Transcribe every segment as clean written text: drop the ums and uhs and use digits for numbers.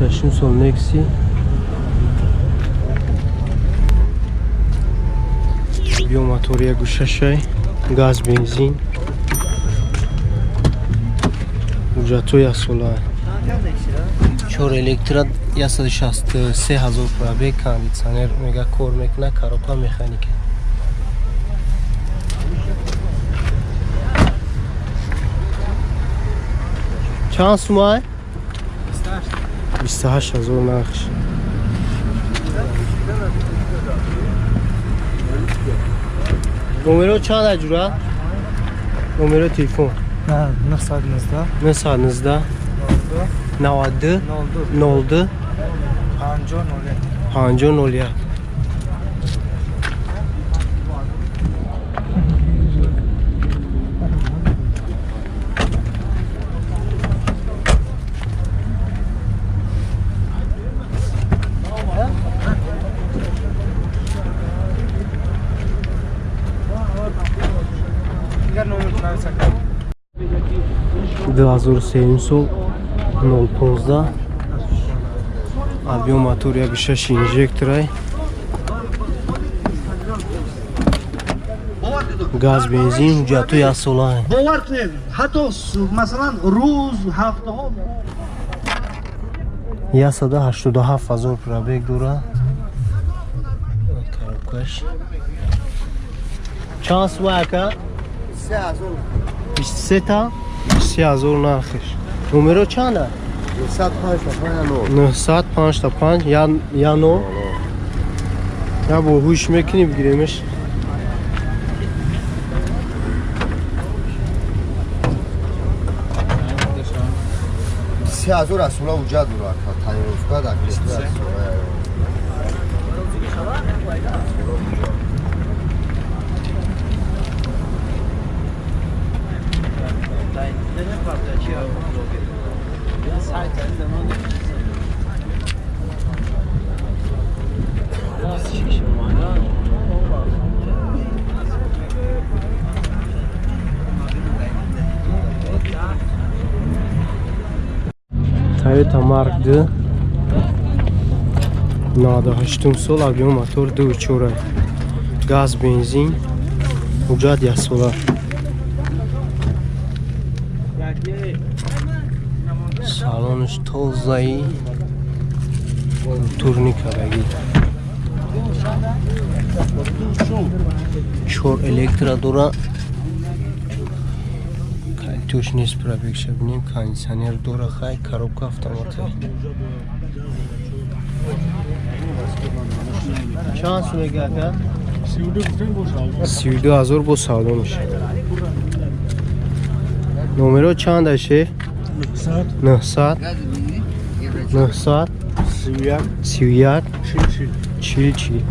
Шашум сол Некси. Биё мотор як шашай, газ бензин. Ҳуҷҷатҳо як сола. 4 электро 163 ҳазор пробег, кондитсионер мега кор мекунад, коробка механика. Чанд сумай? 28 ҳазор нархш. Номеро чанд аҷура? Номеро телефон? 919 919 92 02 50 01 50 01. Ду ҳазору сеюм сол 015 объем мотор 1.6 инжекторай, газ бензин, ҳуҷҷатҳо як сола. Бовар кунед, ҳатто масалан рӯз, ҳафтаҳо. 187 ҳазор пробег дора. Коробкаш. Чанд сума ака? 23 та 23 ҳазор нархиш. Номеро чанда? 905 905 5 я 0. Я бо ҳуш мекунӣ бигиремеш. Се ҳазор аз сола ҳуҷҷат дорад, танировка дар Toyota Mark 2 98 сол объем мотор 2.4 газ бензин, ҳуҷҷат як сола. Салонаш тозаи, турни кардагӣ. 4 электро дора. Туш нест пробегша бинем, кондитсионер дора, хай, коробка автомат. Чанд сум мега ака? 32 ҳазор бо савдо мешавад. Номеро чанд аше? 900 900 31 40 40.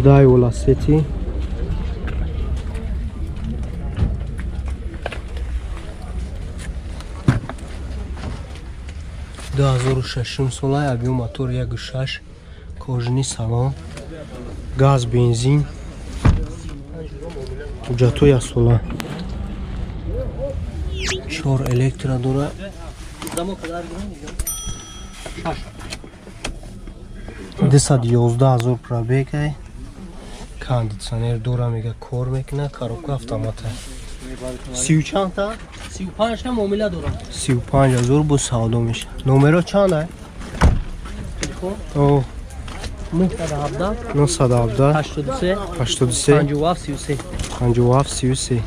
Daiwa Lacetti. Ду ҳазору шашум сола объем мотор 1.6 кожини салон, газ бензин, ҳуҷҷатҳо як сола. 4 электро дора. 211 ҳазор пробег, кондитсионер дора, мега кор мекунад, коробка автомата. 30 чанд та? 35 та муомила дорам. 35 ҳазор бо савдо мешавад. Номеро чанд ай? Телефон? О 917 917 83 83 57 33 57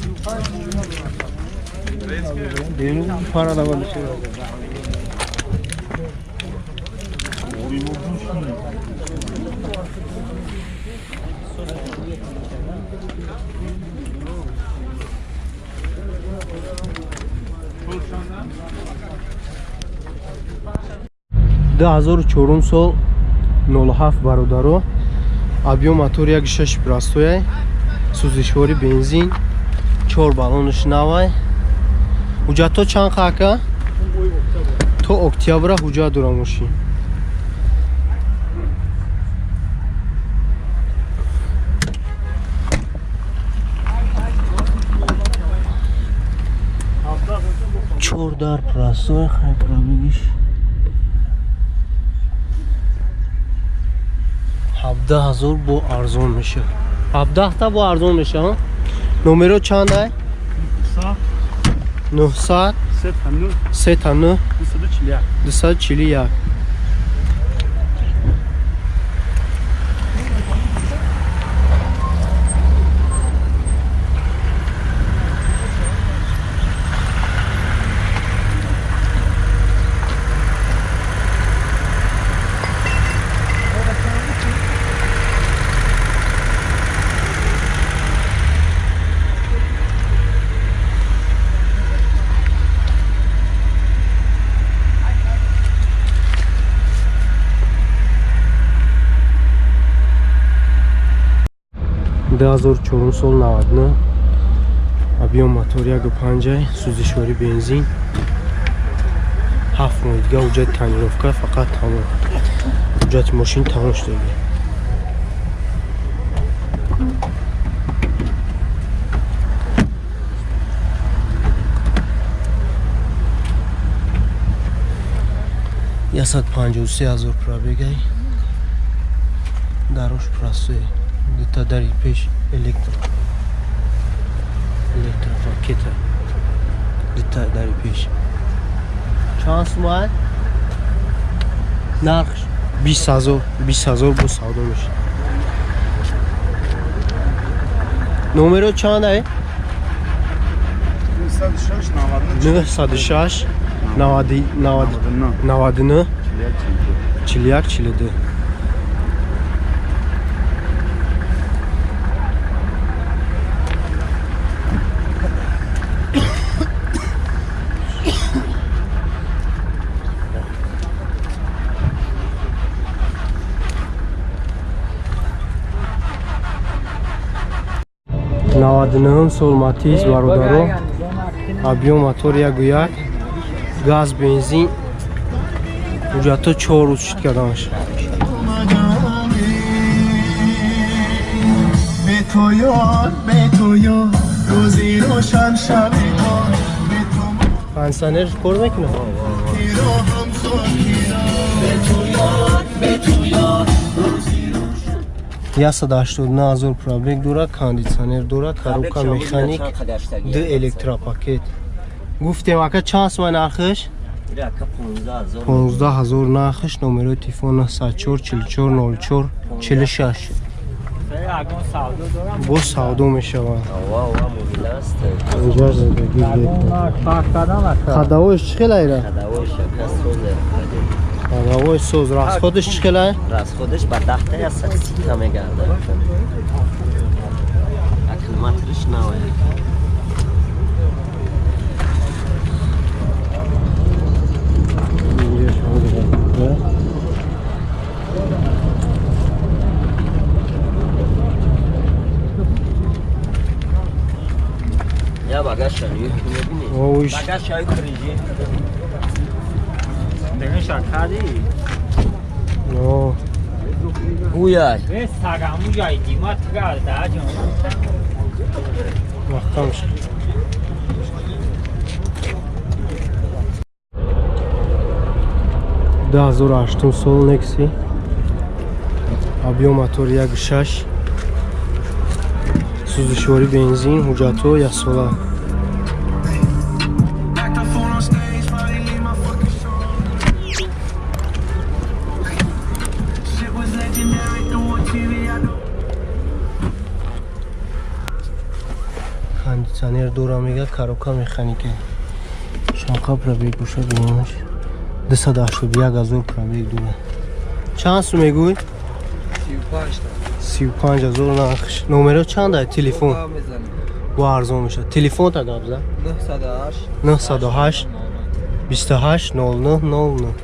33. Para da var bir şey. Ду ҳазору чорум сол 07 бародаро, объём мотор 1.6 простояй, сӯзишвори бензин, 4 баллонаш навай. Ҳуҷҷатҳо чанд хака? То октябра ҳуҷҷат дора мошин. Чор дар простой, хай пробегиш 17,000 бо арзон меша. 17 та бо арзон меша. Номеро чанд ай? 900 3 9 241. 2004 сол 99, объём мотор 1.5, сӯзишвори бензин, 7 моҳ дига ҳуҷҷати тонировка, фақат тамом, ҳуҷҷати мошин тамом шудаги. 153,000 пробегай, дарош простой, дута дари пеш электропакета, дута дари пеш. Чанд сумай нархш? 20,000, 20,000 бо савдо мешад. Номеро чанд ай? 906 99 41 42. 99 сол Матиз бародаро, объём мотор 1.1, газ бензин, ҳуҷҷатҳо 4 рӯз шуд кардамаш. Кондиционер кор мекунад? 189,000 пробег дорад, кондиционер дорад, коробка механик, ду электропакет. Гуфтем ака, чанд сумай нархиш? 15,000 нархиш. Номерои телефон 904 44 04 46. Боз савдо мешавад. Ходовоиш чӣ хел айра? Ходовои соз, расходиш чӣ хел ай? Расходиш ба даҳта 130 та мегардад. Аккумуляториш навай. Я багаж шаю мебинӣ? Багаж шаю крижи. О. Гуяй. Маҳкам шуд. 2008 сол Некси, объём мотор 1.6, сӯзишвори бензин, ҳуҷҷатҳо яксола. Кондитсионер дора, мега, коробка механика. Чанқа пробег боша, бинемаш. 281 ҳазор пробег дора. Чанд сум мегӯй? 35 ҳазор нархш. Номеро чанд? Телефон бо арзон мешавад. Телефонта гап зад. 908 28 09 09.